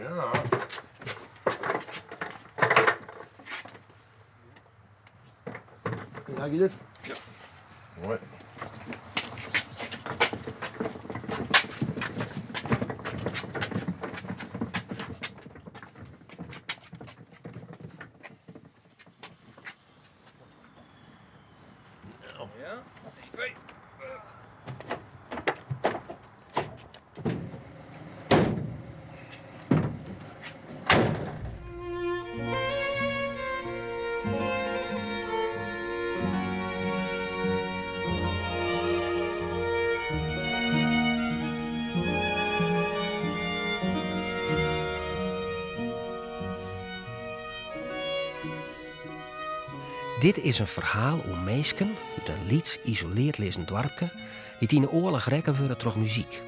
Ja. Ja, giet it? Ja. Moai. Ja. 1, 2. Dit is in ferhaal oer minsken út in lyts, isoleard lizzend doarpke dy't yn 'e oarloch rekke wurde troch muzyk.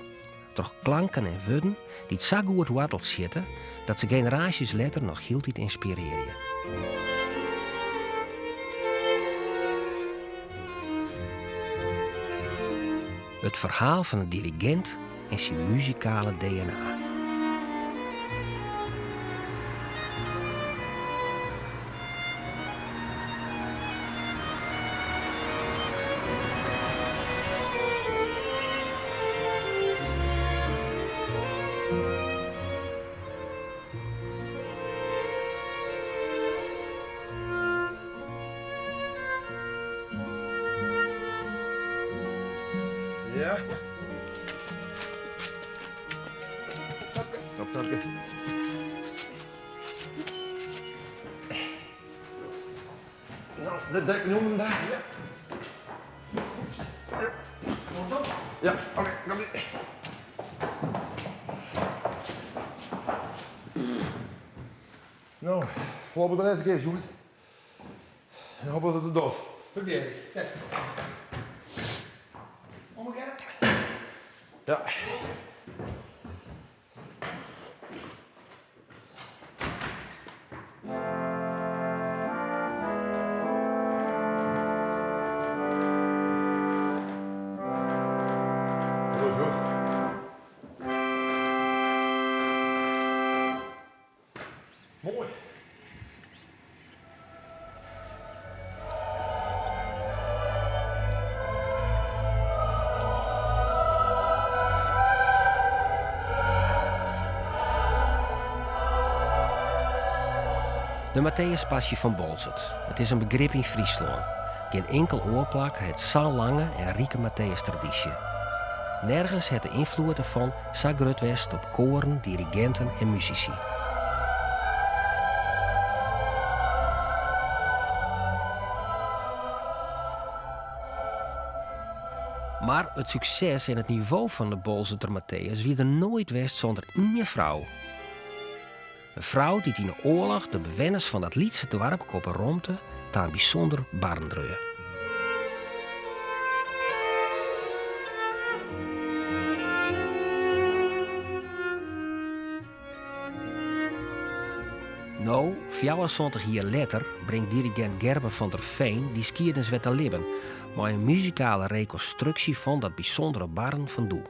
Troch klanken en wurden dy't sa goed woarteld sitte dat se generaasjes letter noch hieltyd ynspirearje. It ferhaal fan in dirigint en syn muzikale DNA. Ja. Top, dank je. Nou, de dek noemen daar. Ja. Ja, oké, kom ie. Nou, voorlopig de laatste keer, Sjoerd. En hoop dat het het doet. Probeer, test. Omgekeerd? Ja. Goed, hoor. Moai. De Matthäuspassy fan Boalsert. It is in begrip yn Fryslân. Gjin inkel oar plak hat sa'n lange en rike Matthäustradysje. Nergens hat de ynfloed derfan sa grut west op koaren, diriginten en musisy. Mar it sukses en it nivo fan de Boalserter Matthäus wie der noait west sûnder ien frou. In frou dy't yn 'e oarloch de bewenners fan dat lytse doarpke op 'e romte ta in bysûnder barren dreau. No, 74 jier letter, bringt dirigint Gerben van der Veen dy skiednis wer ta libben mei in muzikale rekonstruksje fan dat bysûndere barren fan doe.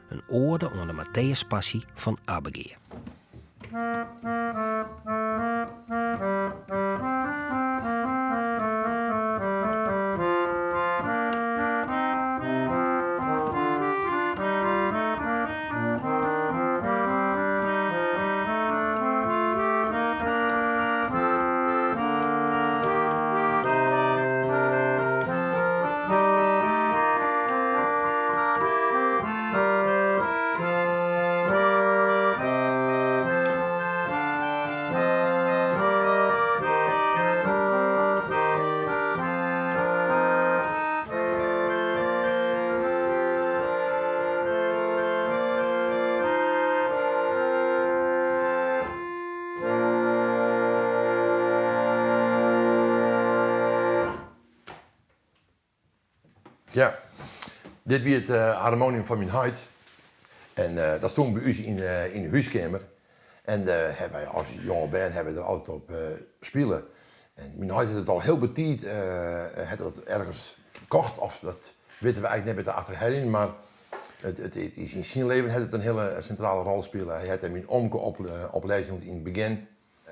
In oade oan de Matthäuspassy fan Abbegea. Ja, dit wie it harmonium fan myn heit. En dat stûn by ús yn de húskeamer. En dêr hawwe wy as jonge bern hawwe wy der altyd op spile. En myn heit hat it al hiel betiid hat er dat ergens kocht of dat witte we eigentlik net mear te achterheljen, mar. It is yn syn leven hat it in hiele sintrale rol spile. Hy hat myn omke op les jûn yn it begjin.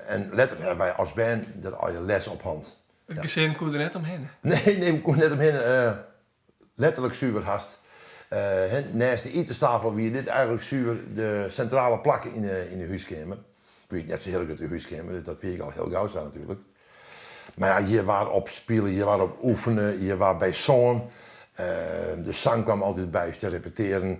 En letter hawwe wy as bern der allegear les op hân. It gesin koe der net omhinne? Nee, nee, we koene net omhinne. Letterlik suver hast. Neist de itenstafel wie dit eigenlik suver de sintrale plak yn de húskeamer. Ik wie net sa'n hiele grutte húskeamer, dus dat wie ek al hiel gau sa natuerlik. Mar ja, hjir waard op spile, hjir waard op oefene, hjir waard by songen. De sang kwam altyd by ús te repetearen,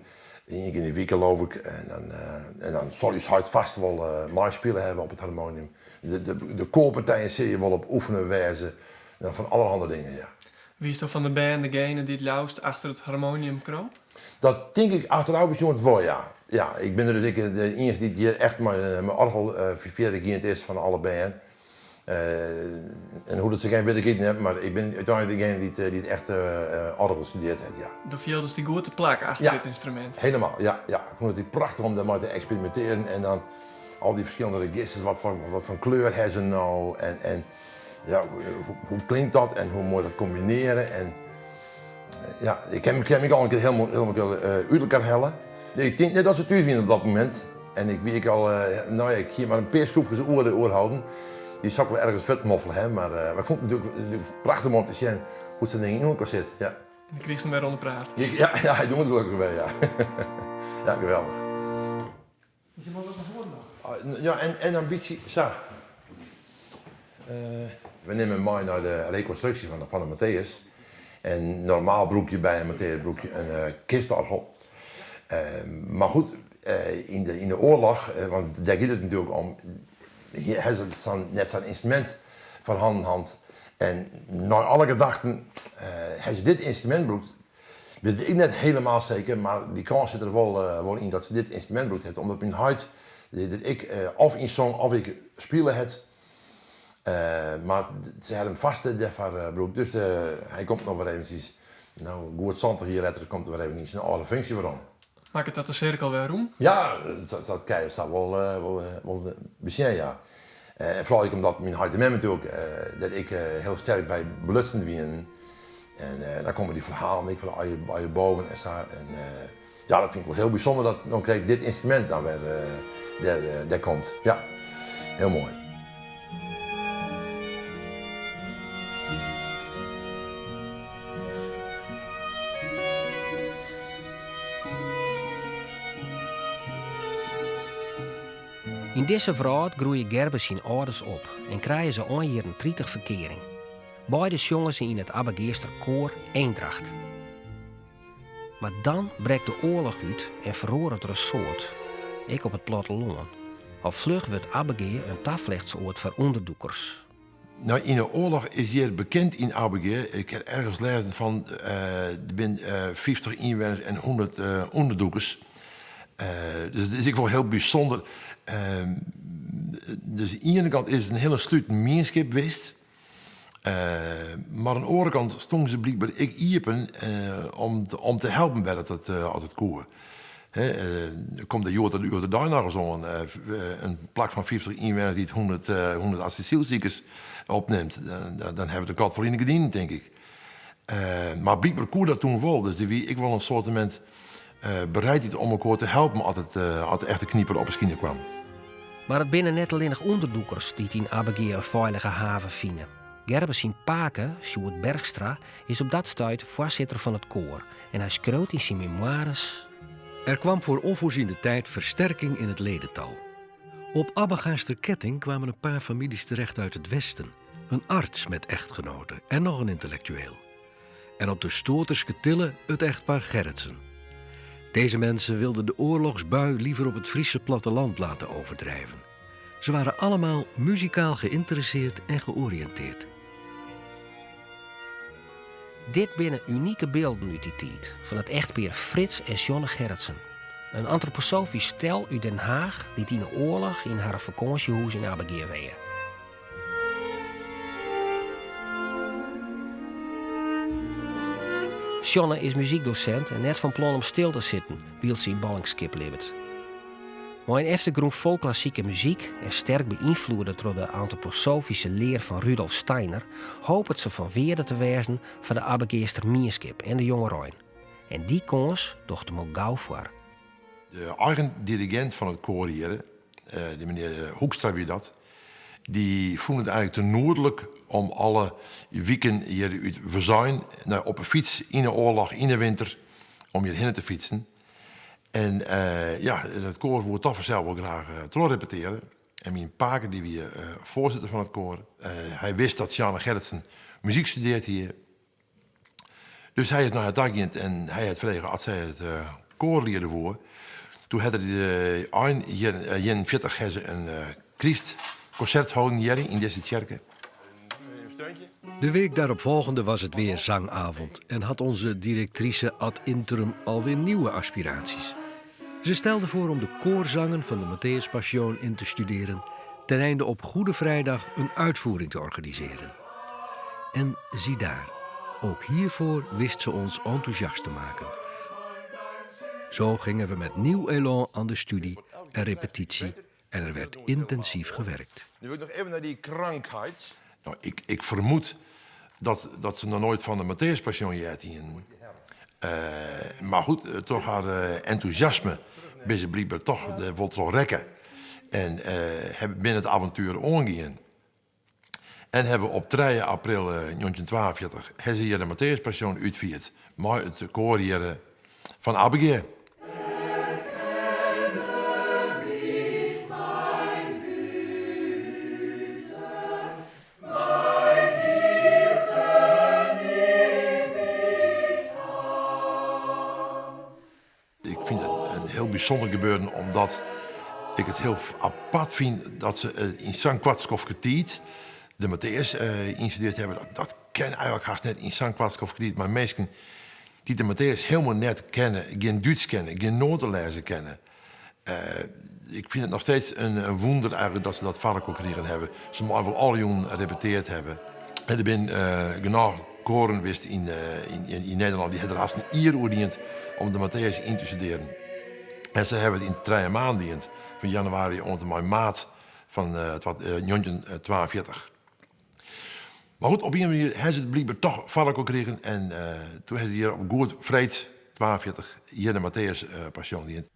ien kear yn de wike leau ik. En dan sil ús heit fêst wol meispile hawwe op it harmonium. De koarpartijen sille hjir wol op oefene wêze, fan allerhande dingen, ja. Wiesto fan de bern degene dy't leafst achter it harmonium kroop? Dat tink ik achterôf besjoen wol, ja. Ja, ik bin der dus ek de iennichste dy't hjir echt mei oargel fierder gien is fan alle bern. En hoe't it sa gie wit ik ek net, mar ik bin úteinlik degene dy't echt oargel studearre hat, ja. Do fieldest dy goed te plak achter dit ynstrumint? Ja, helemaal, ja, ja. Ik fûn it prachtich om dêrmei te eksperimintearjen en dan al dy ferskillende registers, wat foar kleur ha se no en ja, hoe klinkt dat en hoe moat dat kombinearje en ja, ik kin my al in kear hielendal út elkoar helle. Ik tink net dat se thús wiene op dat momint en ik wie ek al, no ja, ik hie mar in pear skroefkes oerholden. Dy sil ik wol ergens fuortmoffele ha, mar ik fûn it natuerlik prachtich om te sjen hoe't sa'n ding yn elkoar sit, ja. En dan krigest him wer oan de praat. Ja, ja, hy docht it gelokkich wer, ja. Ja, geweldich. Je moat wat nei foaren noch. Ja, en in bytsje sa. We nimme him mei nei de rekonstruksje fan de Matthäus. En normaal brûk je by in Matthäus brûk je in kistoargel. Mar goed, yn de oarloch, want dêr giet it natuerlik om, ha se net sa'n ynstrumint foar hannen hân. En nei alle gedachten ha se dit ynstrumint brûkt. Wit ik net helemaal seker, mar dy kâns sit der wol yn dat se dit ynstrumint brûkt hat, omdat myn heit der ek of yn song of ek spile hat. Mar se ha him fêst dêrfoar brûkt, dus hy komt noch wer eventsjes, no goed 70 jier letter, komt er wer even yn syn âlde funksje werom. Makket dat de sirkel wer rûn? Ja, dat kin je sa wol besjen, ja. En foaral ek omdat myn heit en mem natuerlik dêr ek hiel sterk by belutsen wienen. En dan komme dy ferhalen ek fan allegear boven en sa. En ja, dat fyn ik wol hiel bysûnder dat no krekt dit ynstrumint dan wer dêr komt. Ja, hiel moai. Yn dizze wrâld groeie Gerben syn âlders op en krije se ein jierren 30 ferkearing. Beide sjonge se yn it Abbegeaster koar Eendracht. Mar dan brekt de oarloch út en feroaret der in soad, ek op it plattelân. Al fluch wurdt Abbegea in taflechtsoard foar ûnderdûkers. No, yn de oarloch is hjir bekend yn Abbegea, ik ha ergens lêzen fan der binne 50 ynwenners en 100 ûnderdûkers. Dus it is ek wol hiel bysûnder. Dus oan de iene kant is it in hiele sluten mienskip west. Mar oan de oare kant stoenen se blykber ek iepen om te helpen wêr't it as it koe. Komt der hjoed de dei noch ris oan in plak fan 50 ynwenners dy't 100 asylsikers opnimt, dan hawwe we de kat wol yn de gerdinen, tink ik. Mar blykber koe dat toen wol, dus der wie ek wol in soartemint bereidheid om elkoar te helpen as it as de echte kniper op 'e skine kwam. Mar it binne net allinnich ûnderdûkers dy't yn Abbegea in feilige haven fine. Gerben syn pake, Sjoerd Bergstra, is op dat stuit foarsitter fan it koar en hy skriuwt yn syn memoires. Er kwam voor onvoorziene tijd versterking in het ledental. Op Abbegaster Ketting kwamen een paar families terecht uit het westen. Een arts met echtgenote en nog een intellectueel. En op de Stoterske Tille het echtpaar Gerritsen. Deze mensen wilden de oorlogsbui liever op het Friese platteland laten overdrijven. Ze waren allemaal muzikaal geïnteresseerd en georiënteerd. Dit binne unike bylden út dy tiid fan it echtpear Frits en Sjonne Gerritsen. In antroposofysk stel út Den Haach dy't yn 'e oarloch yn harren fakânsjehûs yn Abbegea wenne. Sjonne is muzykdosint en net fan plan om stil te sitten wylst se yn ballingskip libbet. Mei in eftergrûn fol klassike muzyk en sterk beynfloede troch de antroposofyske lear fan Rudolf Steiner hopet se fan wearde te wêzen foar de Abbegeaster mienskip en de jongerein. En dy kâns docht him al gau foar. De eigen dirigint fan it koar hjir, de menear Hoekstra wie dat, dy fûn it eigenlik te nuodlik om alle wiken hjir út Wezein nei op 'e fyts yn 'e oarloch yn 'e winter om hjir hinne te fytsen. En ja, it koar woe toch fansels wol graach trochrepeteare. En myn pake dy wie foarsitter fan it koar. Hy wist dat Sjane Gerritsen muzyk studeard hie. Dus hy is nei har ta gien en hy hat frege oft sy it koar liede woe. Doe hat er ein jierren 41 ha se in krystkonsert holden hjir yn dizze tsjerke. De week daaropvolgende was het weer zangavond en had onze directrice ad interim alweer nieuwe aspiraties. Ze stelde voor om de koorzangen van de Matthäus Passion in te studeren, ten einde op Goede Vrijdag een uitvoering te organiseren. En zie daar, ook hiervoor wist ze ons enthousiast te maken. Zo gingen we met nieuw elan aan de studie en repetitie en er werd intensief gewerkt. Nu wil ik nog even naar die krankheid. Nou, ik vermoed dat ze nog nooit van de Matthäus Passion heard hienen. Maar goed, troch har enthousiasme binne se blykber toch der wol troch rekke. En binne it avontuer oangien. En hawwe op 3 april 1942 ha se hjir de Matthäus Passion útfierd mei it koar hjir fan Abbegea. Ik fyn it in hiel bysûnder gebeuren omdat ik it hiel apart fyn dat se yn sa'n koart skoftke tiid de Matthäus ynstudeard hawwe. Dat kin eigenlik hast net yn sa'n koart skoftke tiid mei minsken dy't de Matthäus hielendal net kenne, gjin Dútsk kenne, gjin noaten lêze kinne. Ik fyn it noch steeds in wûnder eigenlik dat se dat foar elkoar krigen hawwe. Se meie wol alle jûnen repeteard hawwe. En der binne genôch koaren west yn Nederlân dy ha der hast in jier oer dien om de Matthäus yn te studearjen. En se hawwe it yn 3 maanden dien, fan januari oant en mei maart fan 1942. Mar goed, op ien manier ha se it blykber toch foar elkoar krigen en doe ha se hjir op Goed Freed 42 hjir de Matthäus Passion dien.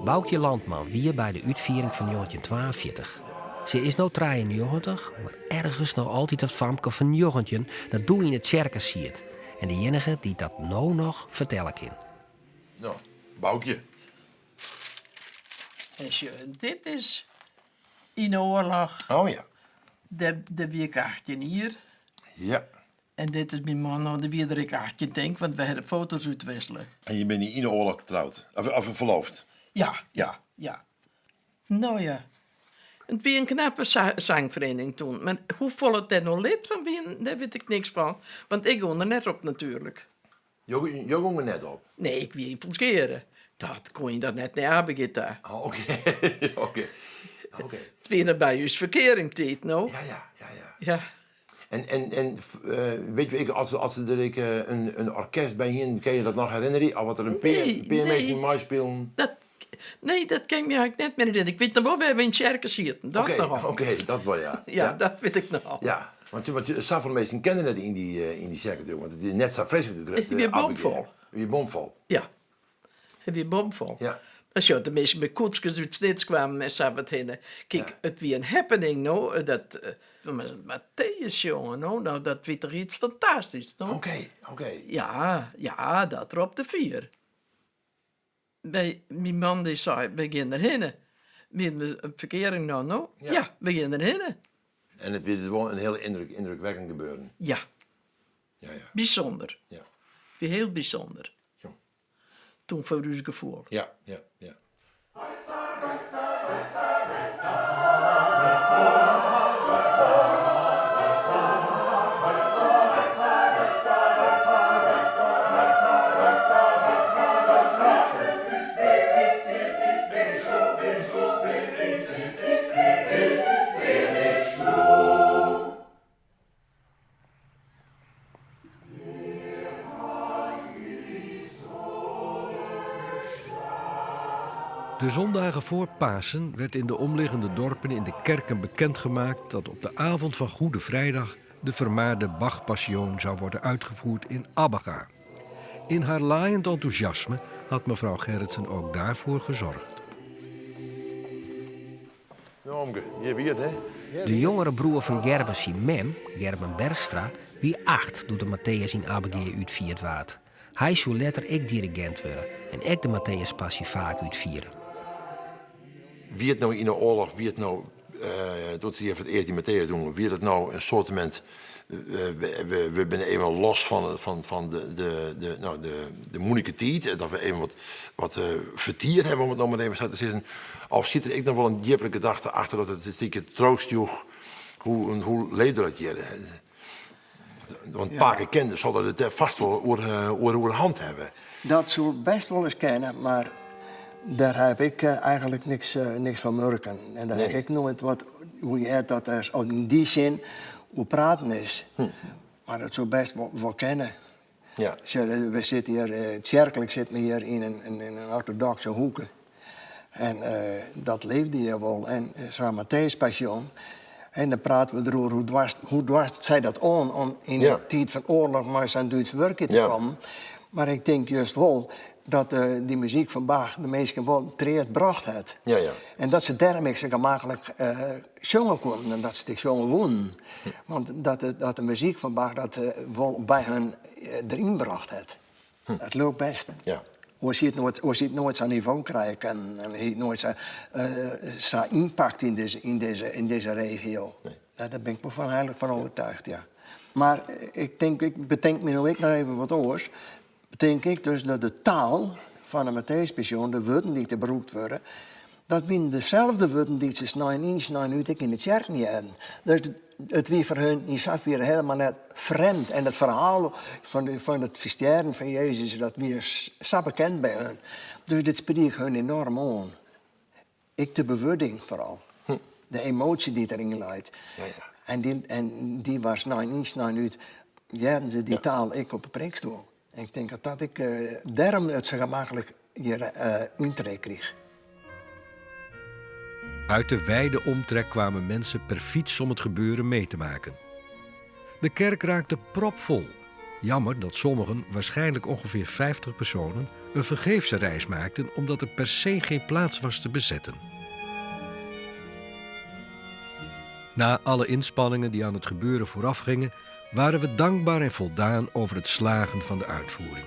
Boukje Landman wie by de útfiering fan 1942. Se is no 93, mar ergens noch altyd dat famke fan 19 dat doe yn 'e tsjerke siet en de iennige dy't dat no noch fertelle kin. No, Boukje. En sjoch, dit is yn de oarloch. Oh ja. Dêr wie ik 18 jier. Ja. En dit is myn man, no, dy wie der ek 18 tink, want we hawwe foto's útwissele. En je binne yn de oarloch troud, of ferloofd? Ja, ja, ja. No ja, it wie in knappe sangferiening toen, mar hoefolle it dêr no lid fan wienen, dêr wit ik niks fan, want ik gong der net op natuerlik. Jo gongen net op? Nee, ik wie yn Folsgeare. Dat kon je dat net nei Abbegea ta. Oh, oké. Oké. Oké. It wie noch by ús ferkearingtiid, no. Ja, ja, ja, ja. Ja. En wit je ek, as se der ek in orkest by hienen, kin je dat noch herinnerje? Of wat der in pear minsken meispilen? Dat, nee, dat kin ik my eigentlik net mear herinnerje. Ik wit noch wol wêr't we yn tsjerke sieten, dat noch. Oké, dat wol, ja. Ja, dat wit ik noch. Ja, want safolle minsken kenne net yn dy tsjerke natuerlik, want it is net sa freeslik grut. It wie bomfol. It wie bomfol. Ja, it wie bomfol. Ja. Dan sjoch, de minsken mei koetskes út Snits kwamen en sa wat hinne. Kyk, it wie in happening, no, dat Matthäus sjonge, no, no, dat wie toch iets fantastysk, no? Oké, oké. Ja, ja, dat der op de fier. Wy, myn man dy sei, wy gean der hinne. Wienen we op ferkearing dan, no? Ja. Ja, we gean der hinne. En it wie dus wol in hiel yndrukwekkend gebeuren. Ja. Ja, ja. Bysûnder. Ja. Wie hiel bysûnder. Zo. Toen foar ús gefoel. Ja, ja, ja. De zondagen voor Pasen werd in de omliggende dorpen in de kerken bekendgemaakt dat op de avond van Goede Vrijdag de vermaarde Bach-passion zou worden uitgevoerd in Abbega. In haar laaiend enthousiasme had mevrouw Gerritsen ook daarvoor gezorgd. Nou, omke, je wie het, hè? De jongere broer fan Gerben syn mem, Gerben Bergstra, wie acht doe't de Matthäus yn Abbegea útfierd waard. Hy soe letter ek dirigint wurde en ek de Matthäus-passy faak útfiere. Wie it no yn 'e oarloch, wie it no doe't se hjir foar it earst dy Matthäus doen, wie dat no in soartemint, we binne even los fan de, no, de moeilike tiid, dat we even wat fertier hawwe, om it no mar even sa te sizzen. Of sit der ek noch wol in djippere gedachte achter dat it in stikje troost joech? Hoe leefde dat hjir? Want pake kende sil dat it dêr fêst wol oer hân hawwe. Dat soe bêst wolris kinne, mar dêr ha ik eigenlik niks fan murken. En dêr ha ik ek noait wat oer heard dat der yn dy sin oer praten is. Mar dat soe bêst wol kinne. We sitte hjir, tsjerklik sitte we hjir yn in ortodokse hoeke. En dat leefde hjir wol. En sa'n Matthäus Passion, en dan prate we deroer hoe doarst, hoe doarst sy dat oan om yn de tiid fan oarloch mei sa'n Dútsk wurkje te kommen. Mar ik tink just wol dat dy muzyk fan Bach de minsken wol treast brocht hat. En dat se dêrom ek sa gemaklik sjonge koenen en dat se it ek sjonge woenen. Want dat de muzyk fan Bach dat wol by hun deryn brocht hat. Dat leau ik bêst. Oars hie it noait, oars hie it noait sa'n nivo krije kinnen en hie it noait sa ympakt yn dizze regio. Dêr bin ik wol fan heilich fan oertuigd, ja. Mar ik tink, ik betink my no ek noch even wat oars. Betink ik dus dat de taal fan de Matthäus Passion, de wurden dy't der brûkt wurde, dat wienen deselde wurden dy't se snein yn, snein út ek yn de tsjerken hearden. Dus it wie foar hun yn safier helemaal net frjemd. En it ferhaal fan it ferstjerren fan Jezus, dat wie sa bekend by hun. Dus dit spriek hun enorm oan. Ek de bewurding foaral. De emoasje dy't deryn leit. En dy was snein yn, snein út, hearden se dy taal ek op 'e preekstoel. En ik tink dat dat ek dêrom it sa gemaklik hjir yntree krige. Uit de wijde omtrek kwamen mensen per fiets om het gebeuren mee te maken. De kerk raakte propvol. Jammer dat sommigen, waarschijnlijk ongeveer 50 personen, een vergeefse reis maakten omdat er per se geen plaats was te bezetten. Na alle inspanningen die aan het gebeuren vooraf gingen, waren we dankbaar en voldaan over het slagen van de uitvoering.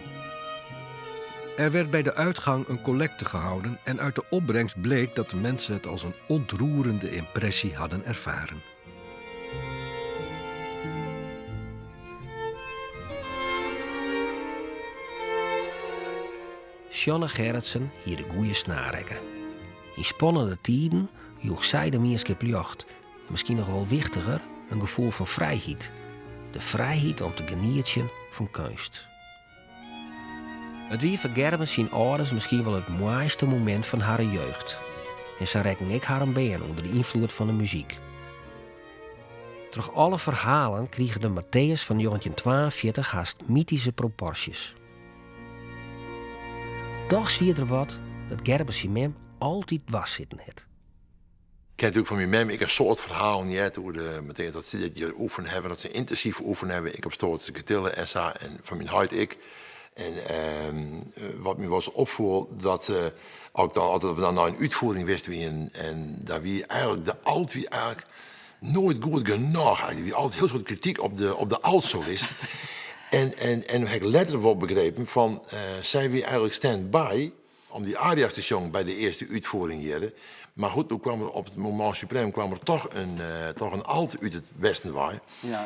Er werd bij de uitgang een collecte gehouden en uit de opbrengst bleek dat de mensen het als een ontroerende impressie hadden ervaren. Sjanne Gerritsen hie de goede snaarrekke. Yn spannende tiden joech sy de mienskip ljocht en miskien noch wol wichtiger, in gefoel fan frijheid. De frijheid om te genietsjen fan keunst. It wie foar Gerben syn âlders miskien wol it moaiste momint fan harren jeugd. En sa rekken ek harren bern ûnder de ynfloed fan de muzyk. Troch alle ferhalen krige de Matthäus fan 1942 hast mytyske proporsjes. Dochs wie der wat dat Gerben syn mem altyd dwers sitten hat. Ik ha natuerlik fan myn mem ek in soad ferhalen heard oer de Matthäus, dat se dit hjir oefene hawwe, dat se yntinsyf oefene hawwe, ek op stoart Ketille en sa, en fan myn heit ek. En wat my wolris opfoel, dat as ik dan altyd we dan nei in útfiering west wienen en daar wie eigenlik de alt wie eigenlik noait goed genôch. Eigenlik wie altyd hiel soad krityk op de altsolist. En ha ik letter wol begrepen fan sy wie eigenlik stand-by om dy aria's te sjongen by de earste útfiering hjir. Mar goed, doe kwam der op it moment suprême kwam der toch in alt út it westen wei.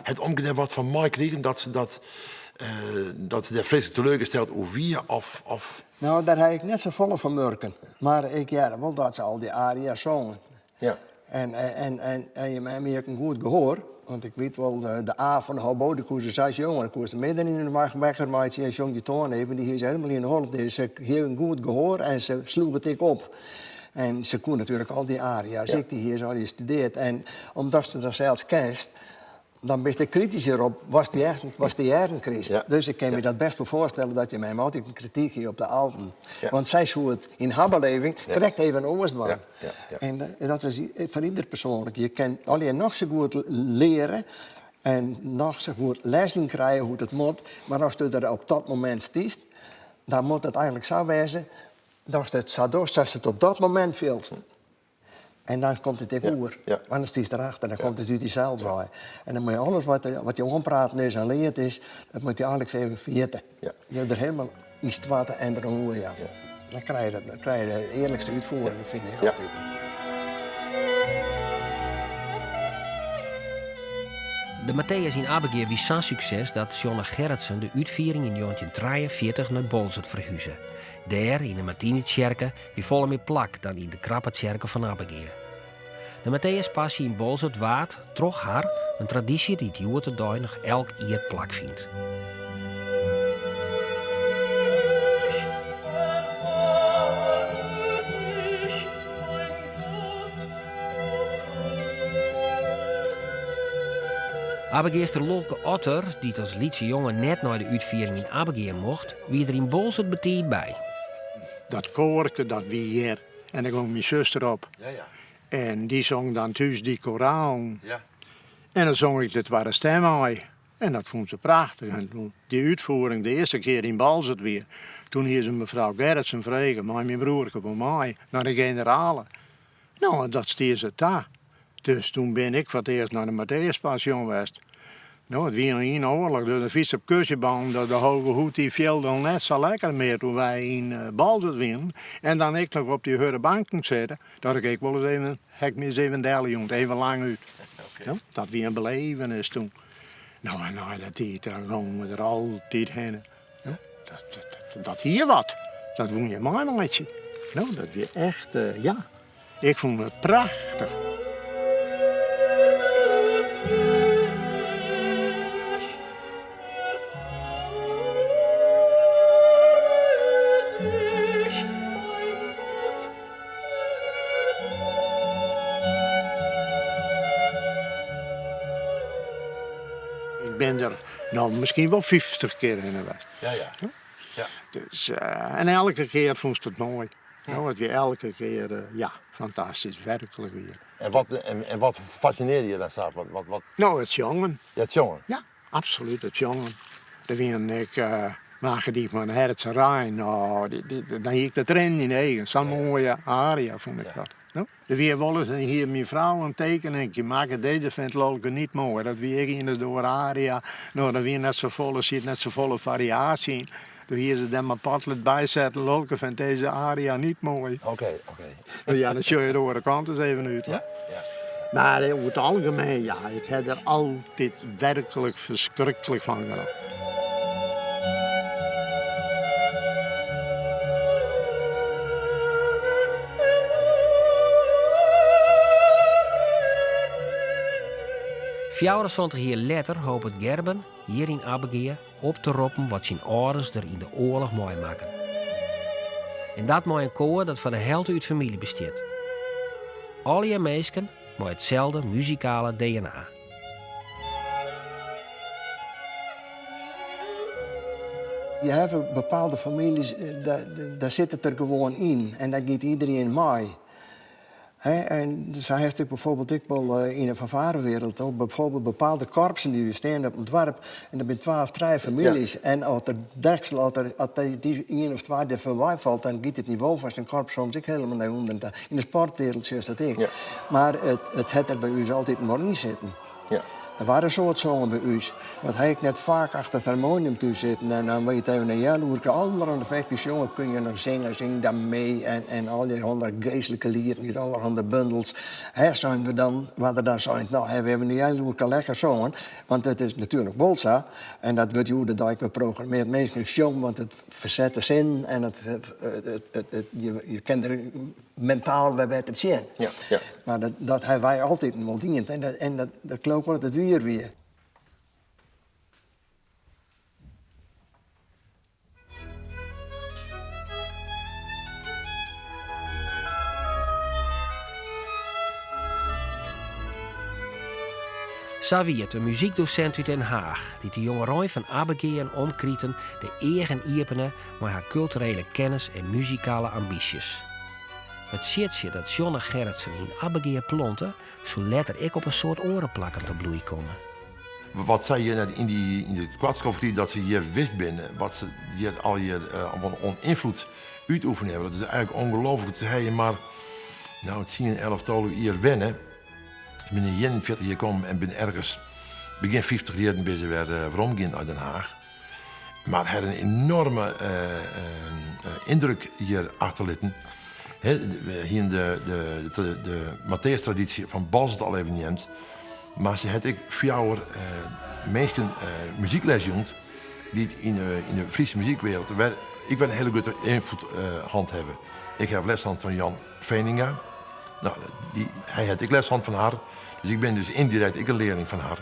Hat omke dêr wat fan meikrigen dat se dat, dat se dêr freeslik teleurgesteld oer wie? Of? Nou, dêr ha ik net safolle fan murken. Mar ik hearde wol dat se al dy aria's songen. En je mem hie ek in goed gehoar, want ik wit wol, de A fan de hobo, dy koe se sa sjonge. Dan koe se midden yn de nacht wekker meitsje en sjong dy toan even. Dy hie se helemaal yn 'e holle. Dus se hie in goed gehoar en se sloech it ek op. En se koe natuerlik al dy aria's ek, dy hie se allegear studearre. En omdatst se dan sels kenst, Dan bist ek kritysker op watst dy echt, watst te hearren krijst. Ja. Dus ik kin my dat best wol foarstelle dat je mem altyd in krityk hie op de alden. Ja. Want sy soe it yn har beleving Ja. krekt even oars dwaan. Ja, ja, ja. En eh, dat is foar ieder persoanlik. Je kin allegear noch sa goed leare en noch sa goed les yn krije hoe't it moat, mar ast der op dat momint stiest, dan moat it eigenlik sa wêze datst it sa dochst sa'tst it op dat momint fielst. En dan komt it ek oer. Ja. Want dan stiest derachter, dan komt it út dysels wei. En dan moat je alles wat, wat je oanpraten is en leard is, dat moat je eigenlik even ferjitte. Ja. Je der hielendal yn stoarte en deroan oerjaan. Ja. Dan krije je, dat, dan krije je de earlikste útfiering, fyn ik Ja. altyd. De Matthäus yn Abbegea wie sa'n sukses dat Sjonne Gerritsen de útfiering yn 1943 nei Boalsert ferhuze. Dêr, yn de Martinitsjerke, wie folle mear plak dan yn de krappe tsjerke fan Abbegea. De Matthäuspassy yn Boalsert waard, troch har, in tradysje dy't hjoed-de-dei noch elk jier plakfynt. Abbegeaster Lolke Otter, dy't as lytse jonge net nei de útfiering yn Abbegea mocht, wie der yn Boalsert betiid by. Dat koarke, dat wie hjir. En dêr gong myn suster op. Ja, ja. En dy song dan thús dy koralen. Ja. En dan song ik de twadde stim mei. En dat fûn se prachtich. En toen dy útfiering de earste kear yn Boalsert wie, toen hie se mefrou Gerritsen frege, mei myn broerke wol mei nei de generale. No, en dat stie se ta. Dus toen bin ik foar it earst nei de Matthäuspassion west. No, it wie noch yn de oarloch, dus de fyts op kusjebannen, dat de Hoge Hoed dy fielde al net sa lekker mear toen wy yn Boalsert wienen. En dan ek noch op dy hurde banken sitte, dat ik ek wol ris even, ha ik my ris even deljûn, even lang út. No, dat wie in belevenis toen. No, en nei dat tiid, dan gongen we der altyd hinne. No, dat, dat, dat hie wat. Dat woene je meimeitsje. No, dat wie echt, ja, ik fûn it prachtich. Ik bin der no miskien wol 50 kear hinne west. Ja, ja. Ja. Dus, en elke kear fûnst it moai. No, it wie elke kear, ja, fantastysk, werklik wier. En wat, en wat fascinearde je dan sa? Wat, wat, wat? No, it sjongen. Ja, it sjongen? Ja, absolút, it sjongen. Der wienen ek Mache dich mein Herz rein, no, dan hie ik de triennen yn de eagen. Sa'n moaie aria fûn ik dat. No, der wie wolris, en hie myn frou in tekeningje makke, deze vindt Lolke niet mooi. Dat wie ek ien of oare aria. No, der wie net safolle, siet net safolle fariaasje yn. Doe hie se der mar potlead by setten, Lolke vindt deze aria niet mooi. Oké, oké. No ja, dan sjoch je de oare kant ris even út. Ja, ja. Mar oer it algemien, ja, ik ha der altyd werklik ferskriklik fan genotten. 74 jier letter hopet Gerben, hjir yn Abbegea, op te roppen wat syn âlders der yn de oarloch meimakken. En dat mei in koar dat foar de helte út famylje bestiet. Allegear minsken mei itselde muzikale DNA. Je hawwe bepaalde famyljes, dêr sit it der gewoan yn en dêr giet iderien mei. Hè, en sa hast ek bijvoorbeeld ek wol yn de fanfarewereld ook bijvoorbeeld bepaalde korpsen dy't bestean op in doarp en der binne twa of trije famyljes en as der deksel, as der, as dy ien of twa der foarby falt, dan giet it nivo fan sa'n korps soms ek hielendal nei ûnderen ta. Yn de sportwereld sjochst dat ek. Ja. Mar it, it hat der by ús altyd wol yn sitten. Ja. Der waard in soad songen by ús. Want ha ik net faak achter it harmonium thús sitten en dan wie it even in healoerke allerhande ferskes sjonge, kun je noch singe, sing dan mee en, en al dy hûndert geestlike lieten út allerhande bundels. Hè, seinen we dan, waard der dan sein, no hawwe we even in healoerke lekker songen. Want it is natuerlik wol sa, en dat wurdt hjoed-de-dei ek wer programmeard, minsken sjonge, want it ferset de sinnen en it, it, it, it, je, je kin der mentaal wer better tsjin. Ja, ja. Mar dat, dat hawwe wy altyd wol dien. En dat, en dat, dat leau ik wol dat it wier wie. Sa wie it in muzykdosint út Den Haach dy't de jongerein fan Abbegea en omkriten de eagen iepene mei har kulturele kennis en muzikale ambysjes. It siedsje dat Sjonne Gerritsen yn Abbegea plante, soe letter ek op in soad oare plakken ta bloei komme. Wat sy hjir net yn dy yn de koarte dat se hjir west binne, wat se hjir allegear oan ynfloed útoefene hawwe, dat is eigentlik ongelooflik. Se hawwe mar no 10, 11, 12 jier wenne. Se binne yn 41 hjir kommen en binne ergens begjin 50 jierren binne se wer weromgien nei Den Haach. Mar hat in enorme yndruk hjir achterlitten. We hiene de, de, de Matthäus-tradysje fan Boalsert al even neamd. Mar se hat ek fjouwer minsken muzykles jûn dy't yn de, yn de Fryske muzykwereld wer, ek wer in hiele grutte ynfloed hân hawwe. Ik haw les hân fan Jan Veninga. No, dy, hy hat ek les hân fan har. Dus ik bin dus yndirekt ek in learling fan har.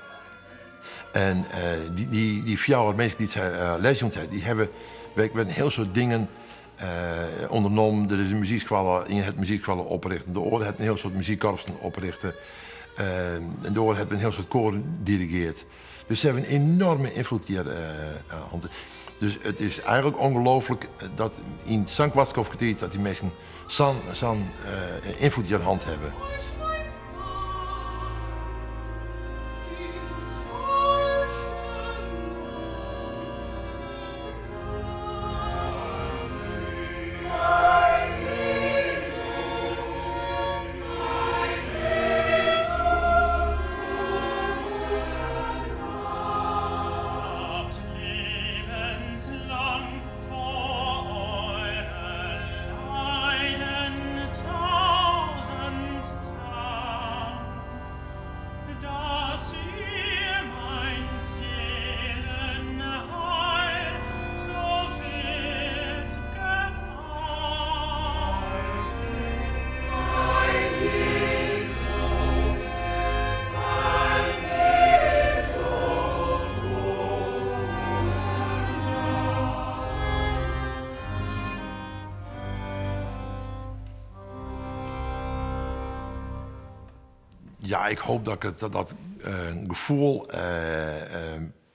En dy, dy, dy fjouwer minsken dy't sy les jûn hat, dy hawwe wer in hiel soad dingen ûndernommen. Der is in muzykskoalle, ien hat muzykskoalle oprjochte, de oare hat in hiel soad muzykkorpsen oprjochte. En de oare hat in hiel soad koaren dirigeard. Dus se hawwe in enorme ynfloed hjir hân. Dus it is eigentlik ongelooflik dat yn sa'n koart skoftke tiid dat dy minsken sa'n sa'n ynfloed hjir hân hawwe. Ja, ik hoop dat ik it, dat gefoel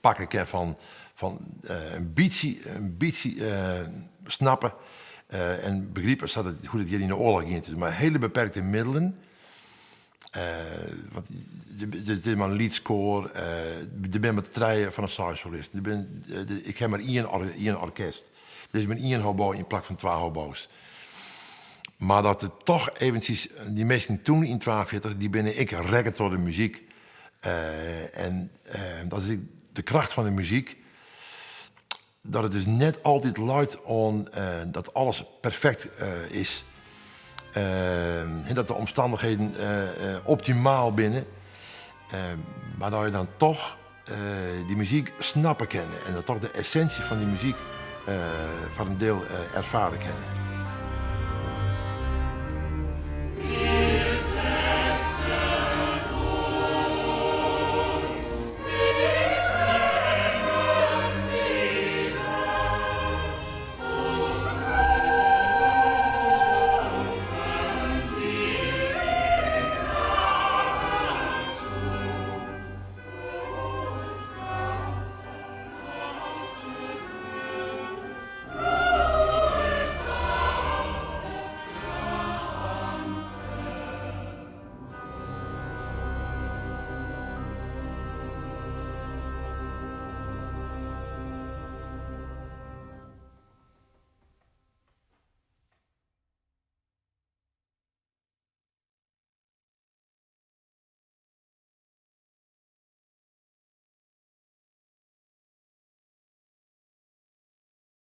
pakke kin fan, fan in bytsje, in bytsje snappe en begripe sa't it, hoe't it hjir yn de oarloch gien is. Mei hiele beperkte middelen. Want it is mar in lyts koar, der binne mar trije fan de seis solisten. Der bin, ik ha mar ien, ien orkest. Der is mar ien hobo yn plak fan twa hobo's. Mar dat it toch eventsjes, dy minsken toen yn 42, dy binne ek rekke troch de muzyk. En dat is ek de kracht fan de muzyk. Dat it dus net altyd leit oan dat alles perfekt is. Dat de omstannichheden optimaal binne. Mar dat je dan toch dy muzyk snappe kinne. En dat toch de essinsje fan dy muzyk foar in diel erfare kinne.